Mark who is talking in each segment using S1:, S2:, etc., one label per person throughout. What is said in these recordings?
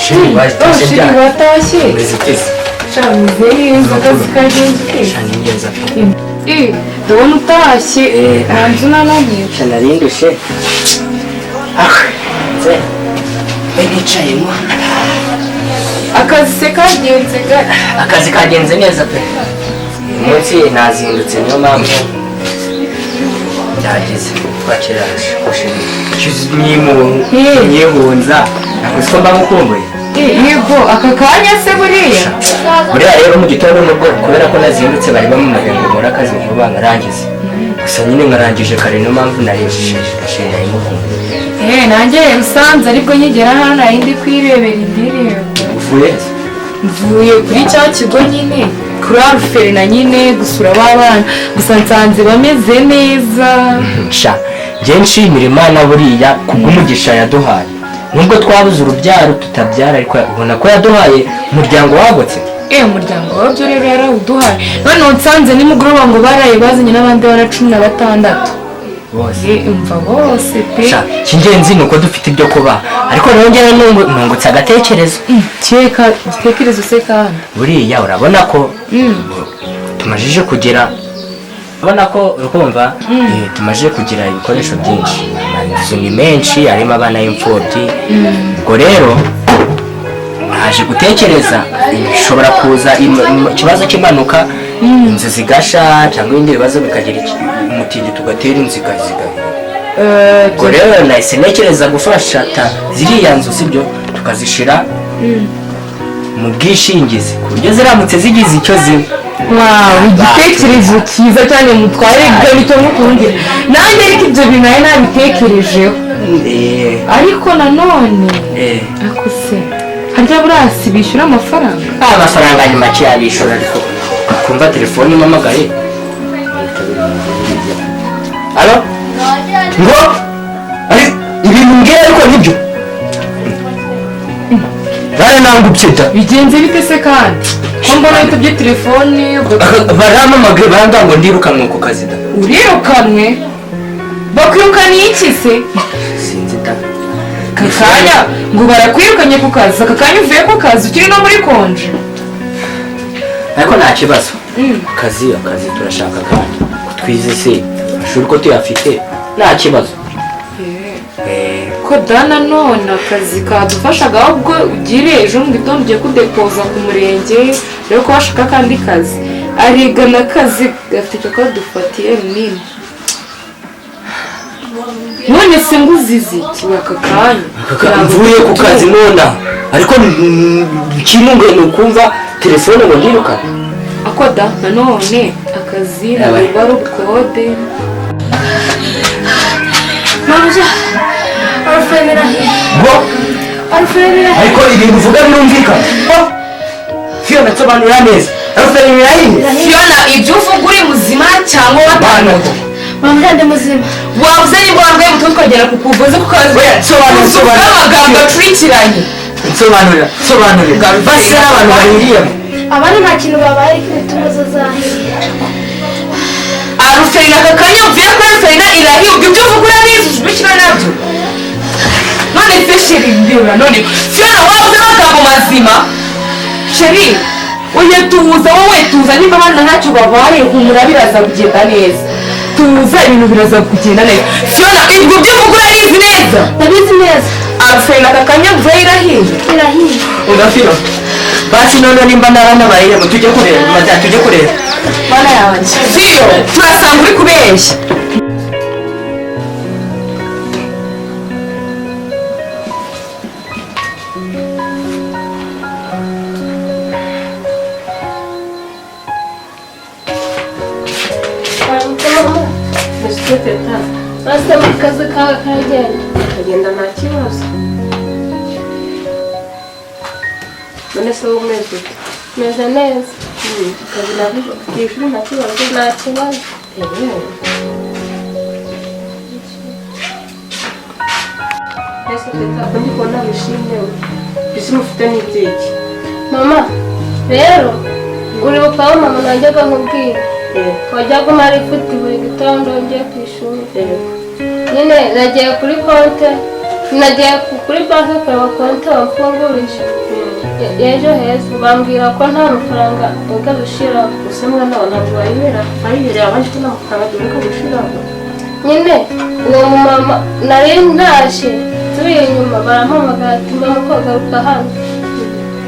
S1: Chéri, watashye
S2: Chéri,
S1: ryari?
S2: Watashye?
S1: Umeze ute se?
S2: Sha, meze neza, akazi kagenze ute?
S1: Sha, ni neza pe.
S2: Eh, ndabona utashye.
S1: Eh.
S2: Nta unananiwe.
S1: Sha, nari ndushye. Ah, nze mbe nicayemo.
S2: Akazi se kagenze gake?
S1: Akazi kagenze neza pe. Uyu munsi nazindutse, niyo mpamvu byageze twakeraje. Nyihunza ntabwo ko mba ngukumbuye.
S2: Eh, yego, aka kanya se buriya?
S1: Buriya rero mu gitondo, nubwo kubera ko nazindutse, bari bampamagaye ngo nkore akazi vuba nkarangize. Gusa nyine nkarangije kare, niyo mpamvu naresheje nari ngukumbuye.
S2: Eh, nanjye usanze aribwo nkigera hano, nari ndi kwirebera indirimbo.
S1: Uvuye he?
S2: Mvuye kuri cya kigo nyine, kuri orphelinat nyine, gusura ba bana. Gusa nsanze bameze neza.
S1: Sha, njye nshimira Imana buriya kubw'umugisha yaduhaye. Nubwo twabuze urubyaro, tutabyara, ariko ubona ko yaduhaye umuryango wagutse.
S2: Eh, umuryango wabyo rero yarawuduhaye. Noneho nsanze nimugoroba ngo baraye bazanye n'abandi bana 16.
S1: Bose?
S2: Eh, umva, bose pe.
S1: Sha, icy'ingenzi ni uko dufite ibyo kuba. Ariko rero njyewe nungutse agatekerezo.
S2: Keka igitekerezo se kandi?
S1: Buriya urabona ko tumajije kugira, urabona ko urukumva, tumajije kugira ibikoresho byinshi, amazu ni menshi, harimo abana b'imfubyi. Ubwo rero naje gutekereza, ishobora kuza ikibazo cy'impanuka, inzu zigasha cyangwa ibindi bibazo bikagira umutingito ugatera inzu ikaziga. Ubwo rero nahise ntekereza gufasha ziriya nzu, sibyo, tukazishira mu bwishingizi, ku buryo ziramutse zigize icyo ziba.
S2: Wow, igitekerezo cyiza cyane, mutware. Ibyo nicyo mukundira nanjye, ariko ibyo bintu nari nabitekerejeho. Ariko nanone, ariko se harya burasi bishyura amafaranga?
S1: Amafaranga ni make yabishura, ariko kumva telefone impamagaye. Allo? Ngo ari ibintu mbwira, ariko nibyo baranangubye da.
S2: Bigenze bite se kandi, ko mbona witabye telefone
S1: Barampamagaye, barambwira ngo ndirukanwe ku kazi da.
S2: Urirukanwe? Bakwirukaniye iki se?
S1: Sinzi da.
S2: Aka kanya ngo barakwirukanye ku kazi? Aka kanya uvuye ku kazi, ukiri no muri congé?
S1: Ariko nta kibazo. Akazi turashaka, kandi ko twize se, amashuri ko tuyafite, nta kibazo.
S2: Ko da, nanone akazi kadufashaga. Ahubwo ugire ejo mu gitondo ugiye kudepoza ku murenge rero ko washaka akandi kazi. Arigana akazi gafite icyo kadufatiye runini. None se ngo uzize iki aka kanya?
S1: Mvuye ku kazi nona, ariko ikintunguye ni ukumva telefone ngo ndirukane.
S2: Ako da, nanone akazi
S1: Yabaye.
S2: ntabwo ari ubukode.
S3: Mabuja, orphelinat irahiye.
S1: Ngo?
S3: Orphelinat irahiye.
S1: Ariko ibintu uvuga birumvikana? Oh, Fiona, nsobanurira neza, orphelinat irahiye?
S2: Fiona, ibyo uvuga uri muzima cyangwa watanduye?
S3: Mabuja, ndi muzima.
S2: Wabuze nimba warwaye umutwe tukagera ku kuvuzi, kuko
S1: Oya, sobanura,
S2: uvuga
S1: sobanura.
S2: amagambo acurikiranye.
S1: Nsobanurira, sobanurira basi n'abantu bahiriyemo.
S3: Abandi nta kintu babaye, ariko imitungo zo zahiye.
S2: Orphelinat, aka kanya uvuye kuri orphelinat irahiye, ubwo ibyo uvuga urabizi, ujya nabyo? None se chéri, ndeba none Fiona, wabuze amagambo mazima? Chéri, oya, tuza wowe, tuza. Nimba abana ntacyo babaye, humura, biraza kugenda neza. Tuza, ibintu biraza kugenda neza. Fiona, ibyo byo uvuga urabizi neza?
S3: Ndabizi neza.
S2: Orphelinat aka kanya mvuye irahiye?
S3: Irahiye.
S1: Ugafiro basi none nimba n'abana bahiriyemo, tujye kureba madamu, tujye kureba.
S2: Mana yanjye, Fiyo, turasanga uri kubeshya.
S3: Maze mu kazi kawe karagenda?
S4: Kagenda nta kibazo. None se wowe umeze ute?
S3: Meze neza.
S4: Akazi ntabwo, ku ishuri nta kibazo?
S3: Nta kibazo.
S4: Ese Teta, ko ndi kubona wishimye, we ibyishimo ufite ni iby'iki?
S3: Mama, rero uribuka aho mama najyaga nkubwira wajyaga umara ifuti buri gitondo ngiye ku ishuri? Nyine nagiye kuri konte. Nagiye kuri banki kureba konti bamfungurije ejo heza, bambwira ko nta mafaranga wigeze ushiraho.
S4: Gusa mwana wawe ntabwo wayibera, wayihereye abandi ko nta mafaranga duheruka gushiraho.
S3: Nyine uwo mumama nari ntaje nsubiye inyuma barampamagara ati mama ko garuka hano.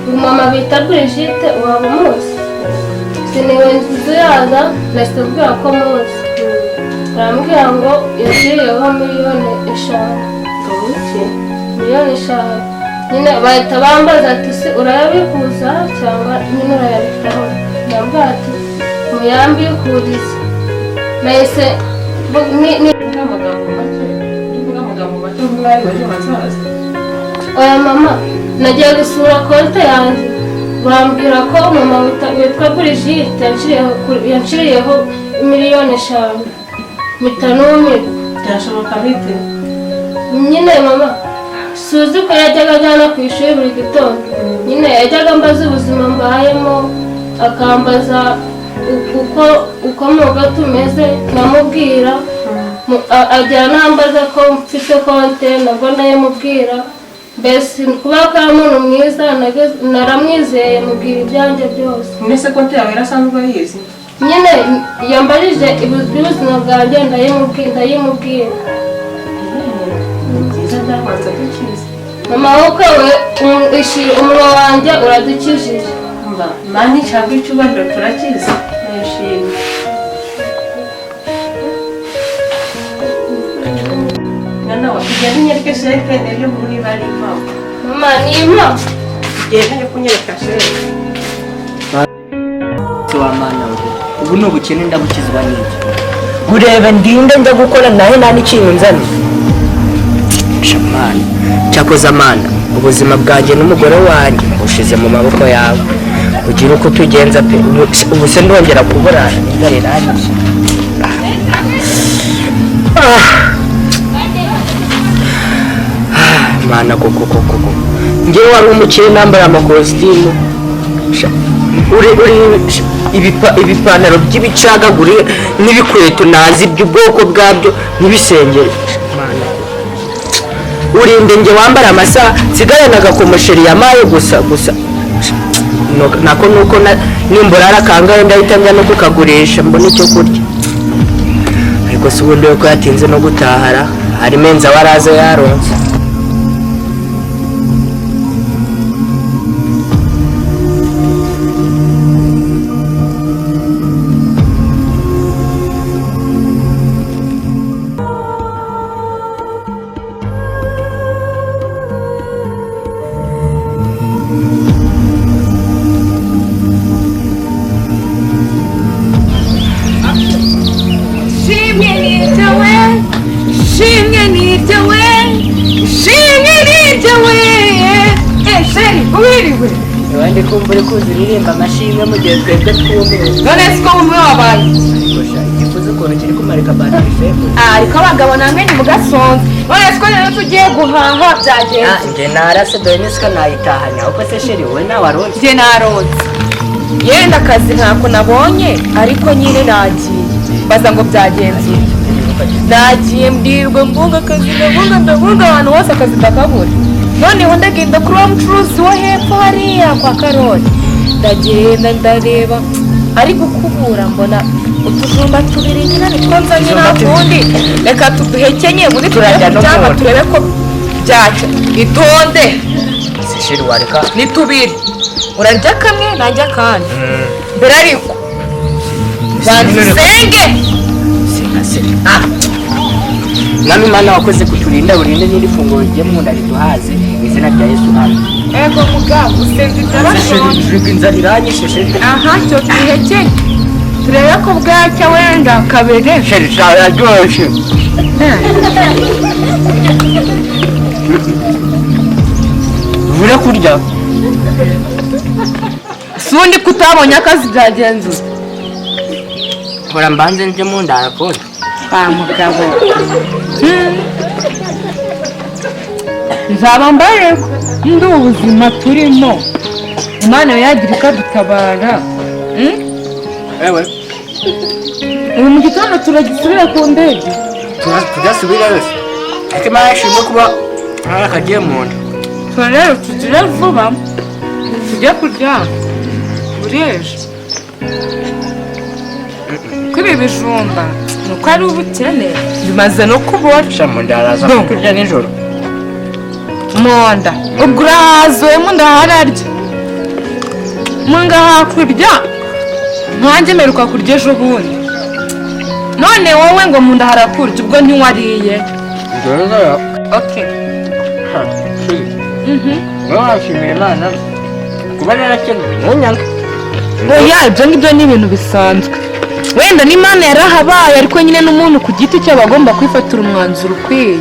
S3: Umumama bita Brigitte waba umuzi? Siniwe nzuyaza nahise mbwira ko muzi. Barambwira ngo yagiyeho 5 miliyoni.
S4: Ubuki?
S3: 5 miliyoni. Nyine bahita bambaza ati se urayabikuza cyangwa nyine urayabikaho? Ndambwira ati muyambikurize. Nahise
S4: Uvuga amagambo make, uvuga amagambo make nk'umwari w'ejo hazaza.
S3: Oya mama, nagiye gusura konti yanjye bambwira ko mama witwa Brigitte yanciriyeho 5 miliyoni, mpita numirwa.
S4: Byashoboka bite?
S3: Nyine mama, suzi ko yajyaga ajyana ku ishuri buri gitondo, nyine yajyaga ambaza ubuzima mbayemo, akambaza uko mu rugo tumeze, nkamubwira. Ajya anambaza ko mfite konte, nabwo ndayimubwira. Mbese kuba ko ari umuntu mwiza, naramwizeye mubwira ibyanjye byose.
S4: Mbese konti yawe yarasanzwe ayizi?
S3: Nyine yambajije iby'ubuzima bwanjye, ndayimubwira.
S4: Ni byiza, byabanza dukize.
S3: Mama, wowe umunwa wanjye uradukijije.
S4: Mba mani cyangwa icyubahiro, turakize, nishimye. Mwana wa, tugende unyereke sheke n'ibyo nkuru niba ari impamo.
S3: Mama, ni impamo.
S4: Tugende njye kunyereka sheke.
S1: Wa mana we, ubu ni ubukene ndabukizwa n'iki? Urebe ndinde njya gukora nawe nta n'ikintu nzanye. Shamana cyakoze amana, ubuzima bwanjye n'umugore wanjye ushize mu maboko yawe, ugira uko tugenza pe. Ubu se ndongera kuburara inzara irangije? Ah. Ah, mana koko koko koko, njyewe wari umukire nambara amakositimu. Sha, uri ibipantaro by'ibicagagure n'ibikweto nazi iby'ubwoko bwabyo n'ibisengeri. Mana, urinde njye wambara amasaha nsigarana agakomosheri yamaye gusa gusa. Nako nuko nimburara kangahe ndahita njya no kukagurisha mbone icyo kurya. Ariko se ubundi we ko yatinze no gutahara, harimo enza waraza yaronse.
S2: Shimwe niryawe, shimwe niryawe, shimwe niryawe. Eh chéri, wiriwe?
S1: Ndi kumva uri kuza uririmba amashimwe mu gihe twebwe twumiwe.
S2: None siko wumva wabaye?
S1: Ariko sha, igifuzo ukuntu kiri kumarika batiri faible.
S2: Ariko abagabo namwe ni mugasonza. None siko rero tugiye guhaha byagenze?
S1: Njye narase, dore n'isuka nayitahanye. Ahubwo se chéri, wowe nawe waronse?
S2: Njye naronse, yenda akazi ntako nabonye, ariko nyine nagiye baza ngo byagenze ute. Nagiye mbwirwa mbunga akazi, ndabunga ndabunga ahantu hose akazi ndakabura. Noneho ndagenda kuri wa mucuruzi wo hepfo hariya kwa Karori, ndagenda ndareba ari gukubura, mbona utujumba tubiri nyine nitwo nzanye, nta kundi reka tuduhekenye ubundi
S1: Turajya
S2: turajya
S1: no
S2: kuryama
S1: kubona.
S2: Turebe ko byacya. Itonde.
S1: Se chéri, wareka.
S2: Ni tubiri, urarya kamwe najya akandi. Mbere ariko banza usenge.
S1: Senga se. Ah, Mwami Mana, wakoze kuturinda, urinde n'iri funguro rigiye mu nda riduhaze, mu izina rya Yesu, amen.
S2: Ego mugabo, usenga ibyabashonje.
S1: Chéri, inzara iranyishe chéri.
S2: Aha cyo twihekenye turebe ko bwacya wenda kabere.
S1: Chéri, yaryoshye. Uvure kurya.
S2: Si undi ko utabonye akazi byagenze ute?
S1: Hora mbanze nje mu nda arakunda.
S2: Wa mugabo, nzaba mbaye ndi ubuzima turimo, Imana yagira ikadutabara.
S1: Ewe.
S2: Ubu mu gitondo turagisubira ku ndege.
S1: Tudasubira yose, ariko Imana ishimwe kuba Hari akagiye mu nda.
S2: Rero tugire vuba tujye kuryama, bureje. Kuri ibi bijumba ni uko ari ubukene, bimaze no kubora.
S1: Sha, mu nda haraza kurya nijoro.
S2: Mu nda ubwo urahazuye, mu nda hararya, mu nda hakurya. Nkanjye mperuka kurya ejo bundi, none wowe ngo mu nda harakurya, ubwo ntiwariye. Okay.
S1: Wowe washimiye Imana kuba narakennye, ntunyange.
S2: Oya, ibyo ngibyo ni ibintu bisanzwe. Wenda n'Imana yarahabaye, ariko nyine n'umuntu ku giti cye aba agomba kwifatira umwanzuro ukwiye.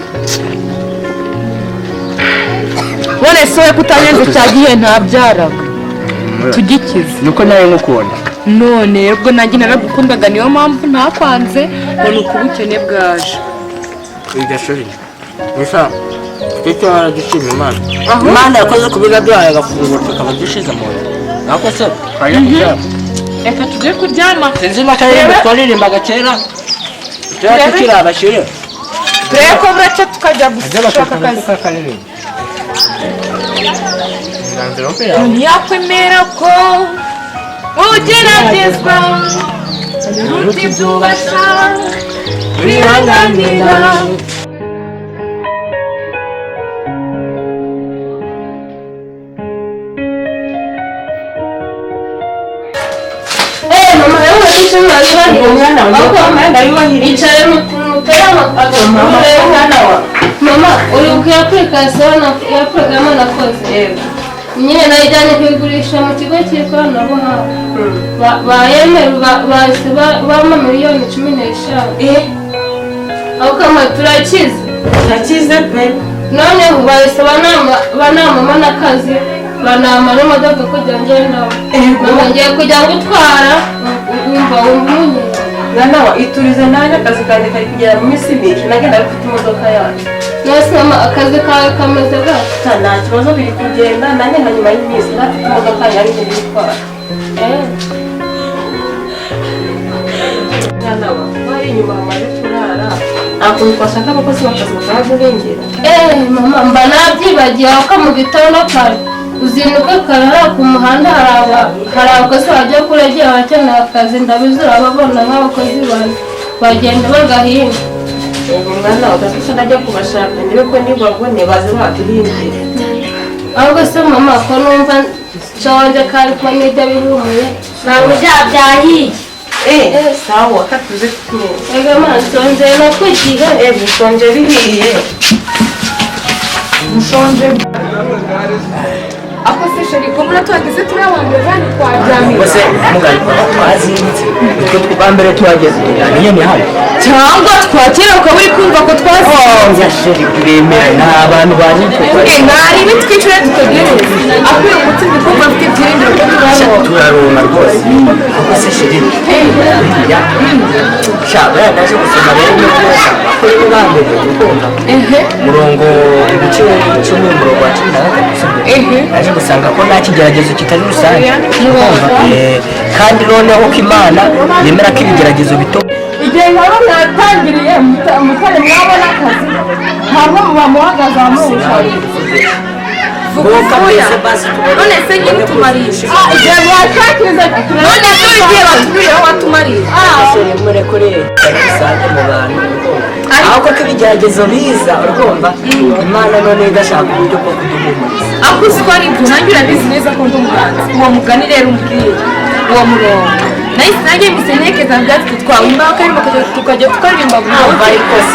S2: None se we kutanyenze cya gihe ntabyaraga tugikize?
S1: Nuko nawe nkukunda.
S2: None ubwo nanjye naragukundaga, niyo mpamvu ntakwanze ngo ni uko ubukene bwaje.
S1: Iryo shuri gusa icyo waradushima Imana, Imana yakoze ku biga byayo, agafunguro tukaba dushize mu nda. Ariko se twajya kuryama?
S2: Reka tujye kuryama.
S1: Sinzi n'akaririmbo twaririmbaga kera, kera tukiri abashyire.
S2: Turebe ko buracya tukajya
S1: ajya
S2: gushaka akazi.
S1: Bakakaririmba umwanzuro wo kwirinda.
S2: Ntiyakwemera ko ugeragezwa biruta ibyo ubasha kwihanganira.
S3: Eh, mama, rero urabizi mwayubahiriza.
S4: Umwana wawe.
S3: Ahubwo
S4: Mama, ndayubahiriza.
S3: Icare mutere
S4: Mama,
S3: amaguru.
S4: umwana wa
S3: Mama, uribuka ya application ya porogaramu nakoze? Nyine nayijyanye kuyigurisha mu kigo cy'ikoranabuhanga. Bayemera, bahise bampa miliyoni 15. Ahubwo mama, turakize.
S4: Nakize pe.
S3: Noneho bahise banamama n'akazi, banampa n'imodoka kugira ngo ngendaho. Mama, ngiye kujya gutwara, wumva umunyenga.
S4: Mwana wa, iturize. Nanjye akazi kanjye kari kugera mu minsi mike, nanjye ndabifite imodoka yanjye.
S3: None mama, akazi kawe kameze gute?
S4: Nta kibazo, biri kugenda. Nanjye nka nyuma y'iminsi ntafite imodoka yanjye ngiye gutwara. Mwana wa, ko hari inyuma hamaze kurara, nta kuntu twashaka abakozi bakaza bakahaguhingira?
S3: Eh, mama, mba nabyibagiwe ko mu gitondo kare uzinduka kare hariya ku muhanda hari abakozi bajya kuregera abakeneye akazi. Ndabizi, urababona nk'abakozi bawe bagenda bagahinga.
S4: Ubwo mwana wa, udafite najya kubashaka ndebe ko nibabone baze baduhindire.
S3: Ahubwo se mama, ko numva nshonje kandi ko n'ibyo bihumuye?
S5: Ntabwo byaha byahiye.
S4: Eh, sawa, katuze kumeza.
S3: Ega mama, nshonje no ku gihe.
S4: Eh, bishonje bihiye.
S2: Mushonje. Ako se chéri, ko muri tuhageze turi abantu bane, twaryamiye?
S1: Ubwo se mugari twazindutse, nitwe twa mbere tuhageze, niyo ni hano.
S2: Cyangwa twakera ukaba uri kumva ko twazindutse?
S1: Oya chéri, bemera ni abantu baje.
S2: Mwari bitwicare dutegereze. Ako uyu munsi ndi kumva mfite ibyiringiro ko turabona.
S1: Turaruma rwose. Ahubwo se chéri, buriya sha, buriya naje gusoma rero kuri bo bambere, ukumva murongo ibice 10, umurongo wa 13 sibyo? Naje gusanga ko nta kigeragezo kitari rusange. Ukumva? Kandi noneho ko Imana yemera ko ibigeragezo bito.
S2: Igihe nkaba mwatangiriye mutare mwabona akazi, ntabwo muba muhagaze ahamushaka. None se nyine utumarisha igihe mwashakiriza? None se igihe batubiriyeho watumarisha?
S1: Chéri, murekure rusange mu bantu, ahubwo ko ibigeragezo biza, urumva Imana none igashaka uburyo bwo kuduhumuriza.
S2: Ako uzi ko ari ibyo, nanjye urabizi neza ko ndi umuhanzi. Uwo mugani rero umbwira, uwo murongo nahise nanjye mpise ntekereza byatsi twawimba akaririmbo tukajya tukaririmba buri munsi.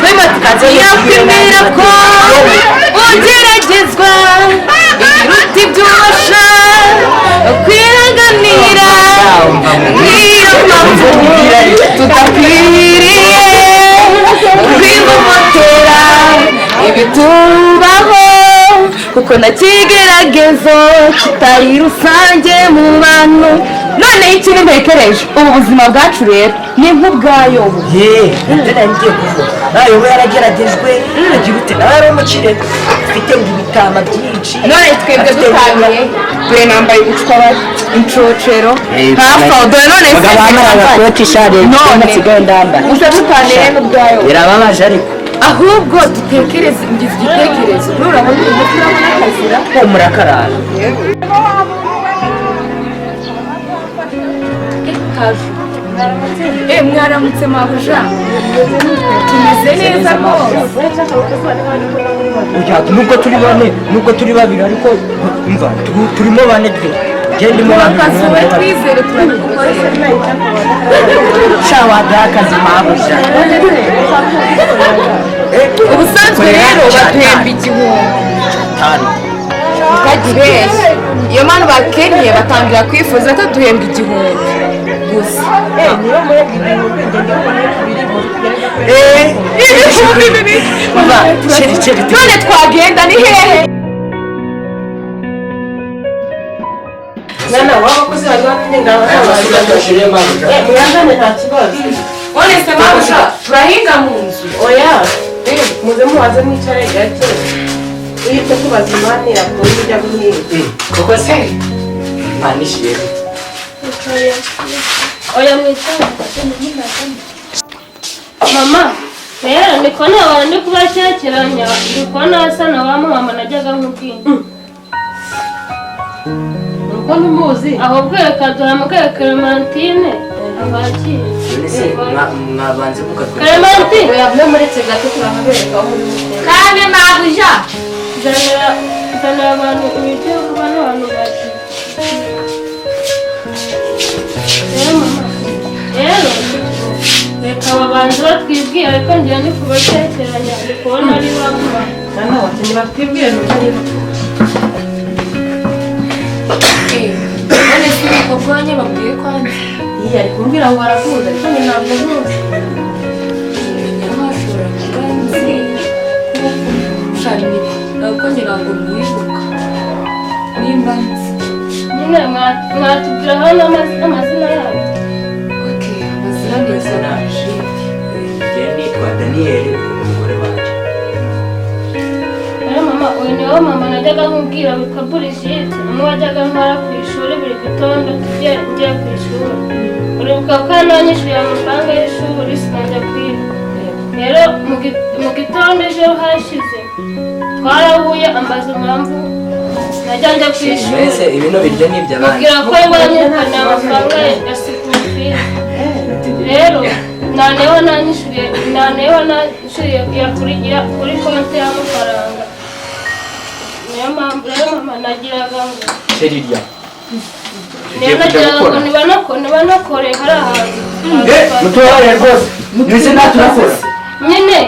S2: Yakwemera ko ugeragezwa ibiruta ibyo ubasha kwihanganira, niyo mpamvu tudakwiriye kwivomotera ibitubaho, kuko nta kigeragezo kitari rusange mu bantu. Noneho ikintu ntekereje, ubu buzima bwacu rero ni nk'ubwayobo.
S1: Ye, nibyo nari ngiye kuvuga. Nawe we yarageragejwe, agira ute? Nawe yari umukire, afite ngo ibitama byinshi.
S2: None twebwe
S1: Afite
S2: dutaniye? Dore nambaye ubucwabari incocero hafi aho, dore none se
S1: Bagabo bambara agakoti, ishati.
S2: None.
S1: Nsigaye ndambara.
S2: Gusa dutaniye n'ubwayobo.
S1: Birababaje ariko.
S2: Ahubwo dutekereze, ngize igitekerezo. Nurabona uyu mutwe, urabona akazira.
S1: Ko murakarara.
S2: Mwaramutse mabuja, tumeze neza rwose.
S1: Oya, nubwo turi bane, nubwo turi babiri, ariko umva, turimo bane twe. Genda mo babiri.
S2: Akazi we, twizere turabigukorera.
S1: Sha, waduha akazi mabuja.
S2: Ubusanzwe rero baduhemba 1000.
S1: Tanu.
S2: Ukajya ubeshya, iyo mpamvu bakennye batangira kwifuza ko duhembwa 1000 gusa.
S4: Niba muhembwa 1000, njye ndi kubona biri mu
S2: 2000.
S1: Umva, chéri, chéri.
S2: None twagenda ni hehe?
S4: Mwana w'abakozi bari bamenye ngaho. Mwihangane, nta kibazo.
S2: None se mabuja, turahinga mu nzu?
S4: Oya, muze mubanze mwicare gake, uhite tubaza imani yakuye ujya guhinga.
S1: Koko se mpanishiye?
S3: Oya, mwicare. Mama, rero ndi kubona abantu ndi kubakekeranya, ndi kubona asa na wa mama najyaga nkubwira.
S4: Uko ntumuzi.
S3: Ahubwo reka duhamagare Clementine abakire.
S1: None se mwabanze mukatwereka?
S3: Clementine!
S4: Oya, mwe muretse gato, turahabereka aho muri bukore.
S5: Kandi mabuja.
S3: Zanira abantu ibiryo vuba n'abantu bake. Rero mama, rero reka babanze batwibwire, ariko ngira ni kubakekeranya, ndi kubona ari wa mama.
S4: Mwana wanjye, nibatwibwire nuko niba
S2: None se umukobwa wanjye babwiye ko anzi?
S4: Iya, ari kumbwira ngo arakuzi, ariko njye ntabwo nkuzi.
S2: Nyamashobora kuba nzi kuko shani ntabwo ngira ngo mwibuka nimba nzi.
S3: Nyine mwatubwira hano amazina yabo.
S2: Okay, amazina ni
S1: Amazina.
S2: Brigitte.
S1: Njye nitwa Daniyeli, uyu ni umugore wanjye.
S3: Rero mama, uyu ni wowe mama najyaga nkubwira witwa Brigitte, umwe wajyaga ntwara ku ishuri buri gitondo tugiye ngiye ku ishuri. Uribuka ko yananyishyuriye amafaranga y'ishuri sinajya kwiga. Rero mu gitondo ejo hashize twarahuye, ambaza impamvu najya njya ku ishuri.
S1: Mbese ibino biryo ni iby'abandi?
S3: Mubwira ko wanyirukaniye amafaranga ya school fees. Rero ntaneho nanyishyuriye, ntaneho nanyishyuriye ya kuri konti y'amafaranga. Niyo mpamvu rero mama nagiraga ngo
S1: Chéri, rya.
S3: Niyo
S1: Tugiye kujya
S3: nagiraga ngo
S1: gukora.
S3: nibanakore hari ahantu.
S1: Mutubabarire rwose, mbese nta turakora.
S3: Nyine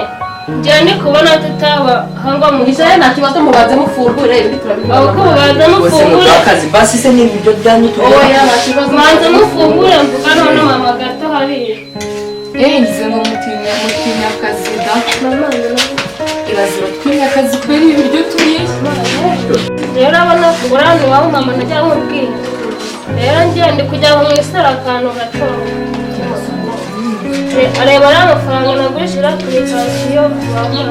S3: njyewe ndi kubona tutaba hangwa mu
S4: Mwicare, nta kibazo, mubanze mufungure ibindi turabivuga.
S3: Ahubwo mubanza
S1: Bose
S3: mufungure.
S1: muduha akazi basi se n'ibiryo byanyu tureba.
S4: Oya, nta kibazo.
S3: Mubanza mufungure, mvuga none mama gato hariya.
S2: Ngize ngo mutinya akazi da.
S3: Mama, nyina.
S2: Ibaze batinya akazi kubera ibiryo turiye.
S3: Rero urabona uriya ni wowe mama najya nkubwira. Rero ngiye ndi kujya mu isaro akantu gato. Areba ariya mafaranga nagurishije application wampaye.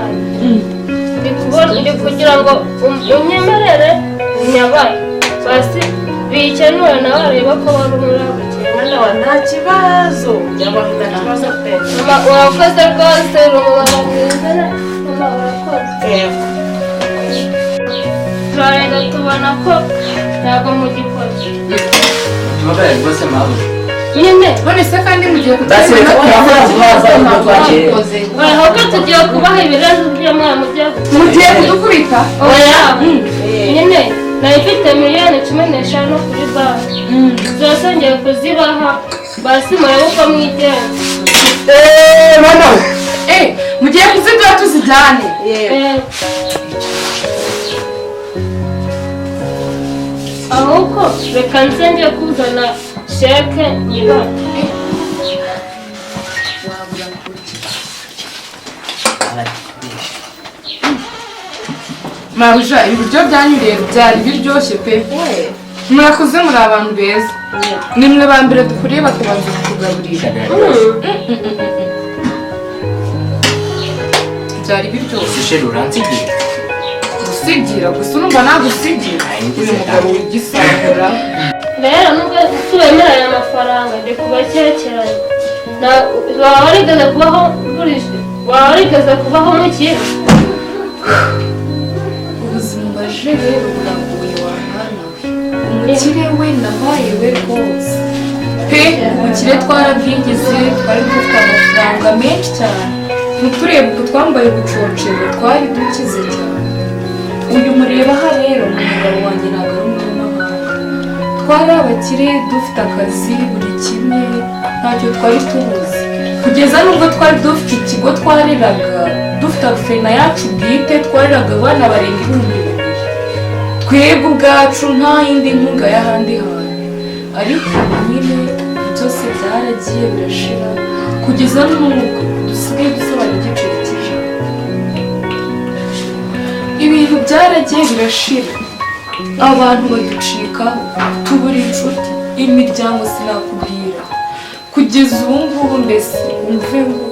S3: Ndi kubona ndi kugira ngo unyemerere unyabaye basi bikenure, nawe areba ko wari muri abakene.
S4: Mwana wa, nta kibazo, yabaha, nta kibazo pe.
S3: Mama, urakoze rwose, uri umumama mwiza. Mama, urakoze.
S4: Yego.
S3: Turarenda tubona ko ntabwo mugikoze.
S1: Tubabarire rwose mabuja.
S3: Nyine.
S2: None se kandi mugiye
S1: Basi reka turakora vuba vuba ubwo twakerewe.
S3: Ahubwo tugiye kubaha ibibazo by'umwana mugiye.
S2: Mugiye kudukubita?
S3: Oya, nyine nari mfite miliyoni 15 kuri banki, zose ngiye kuzibaha, basi murebe uko mwigenza.
S1: Eee mama!
S2: Mugiye kuziduha tuzijyane?
S4: Yego.
S3: Ahubwo reka nze ngiye kuzana sheke nyibahe.
S2: Wabura kurya.
S1: Aratubesha.
S2: Mabuja, ibiryo byanyu rero byari biryoshye pe. Murakoze, muri abantu beza, nimwe ba mbere dukuriye bakabanza kutugaburira. Byari biryoshye.
S1: Ese chéri, uransigira?
S2: Gusigira gusa, urumva nagusigira uyu mugabo wigisangura.
S3: Rero nubwo tubemera aya mafaranga, ndi kubakekeranya. Baba barigeze kubaho Waba warigeze kubaho mukire?
S6: Ubuzima baje rero buragoye wa mwana we. Umukire we nabaye we rwose pe, ubukire twarabwigeze, twari dufite amafaranga menshi cyane, ntiturebe uko twambaye ubucocero, twari dukize cyane. Uyu mureba aha rero ni umugabo wanjye, ntabwo ari umunyamahanga. Twari abakire, dufite akazi, buri kimwe, ntacyo twari tubuze, kugeza n'ubwo twari dufite ikigo twareraga, dufite orphelinat yacu bwite, twareraga abana barenga 2000 twebwe ubwacu, nta yindi nkunga y'ahandi hantu. Ariko ubu nyine byose byaragiye birashira, kugeza n'ubwo dusigaye dusobanura igiceri cy'ijana. Ibintu byaragiye birashira, abantu baducikaho, tubura inshuti, imiryango sinakubwira. Kugeza ubu ngubu mbese wumve ngo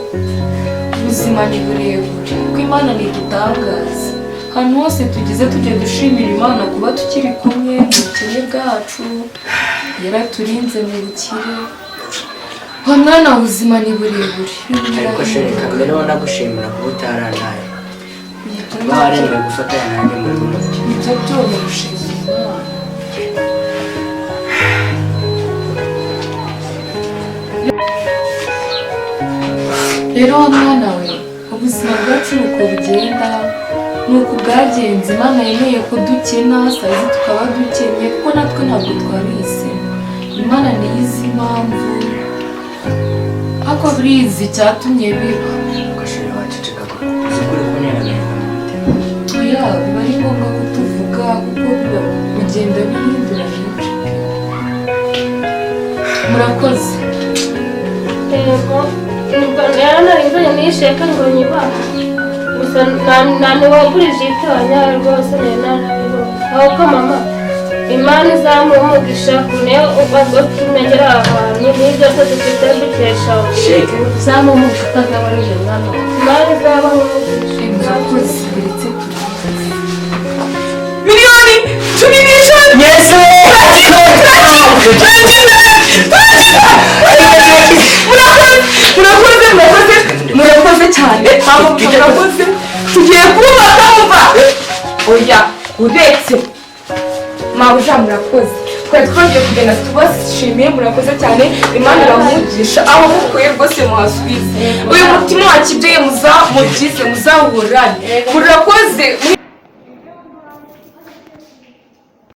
S6: ubuzima ni burebure, ko Imana ntidutangaza. Ahantu hose tugeze tujya dushimira Imana kuba tukiri kumwe mu bukene bwacu, yaraturinze mu bukire. Wa mwana, ubuzima ni burebure.
S1: Ariko chérie, kamere nagushimira kuba utarantaye, kuba waremeye gufatanya nanjye muri buno bukene.
S6: Ibyo byose gushimira Imana. Rero wa mwana we, ubuzima bwacu ni uko bugenda, ni uku bwagenze. Imana yemeye ko dukena sazi tukaba dukennye, kuko natwe ntabwo twabihisemo. Imana niyo izi impamvu, ariko burizi icyatumye biba.
S1: Ariko chérie, waceceka ko uzi ko uri kuntera agahinda mu mutima.
S6: Oya, biba ari ngombwa ko tuvuga, kuko biba bigenda bihindura byinshi pe. Murakoze.
S3: Yego, nubwo rero nari nzanye nisheke ngo nyibahe gusa, nta ntiwagurije itanya rwose, nari narabibonye. Ahubwo mama, Imana izamuha umugisha niyo utumegera aha hantu n'ibyo byose dufite dukesha.
S1: Sheke.
S4: Uzamuha umugisha utagabanije, mwana wawe.
S3: Imana izabaha umugisha.
S6: Murakoze, ndetse turakoze.
S2: 15,000,000!
S1: Yesu!
S2: Murakoze, murakoze, murakoze, murakoze cyane mama, murakoze. Tugiye kubaka. Mva, oya, uretse mabuja, murakoze. Twari twagiye kugenda tubashimiye, murakoze cyane. Imana iramugisha, aho mukuye rwose muhasubize. Uyu mutima wa kibyeyi mubyize muzawuhorane. Murakoze.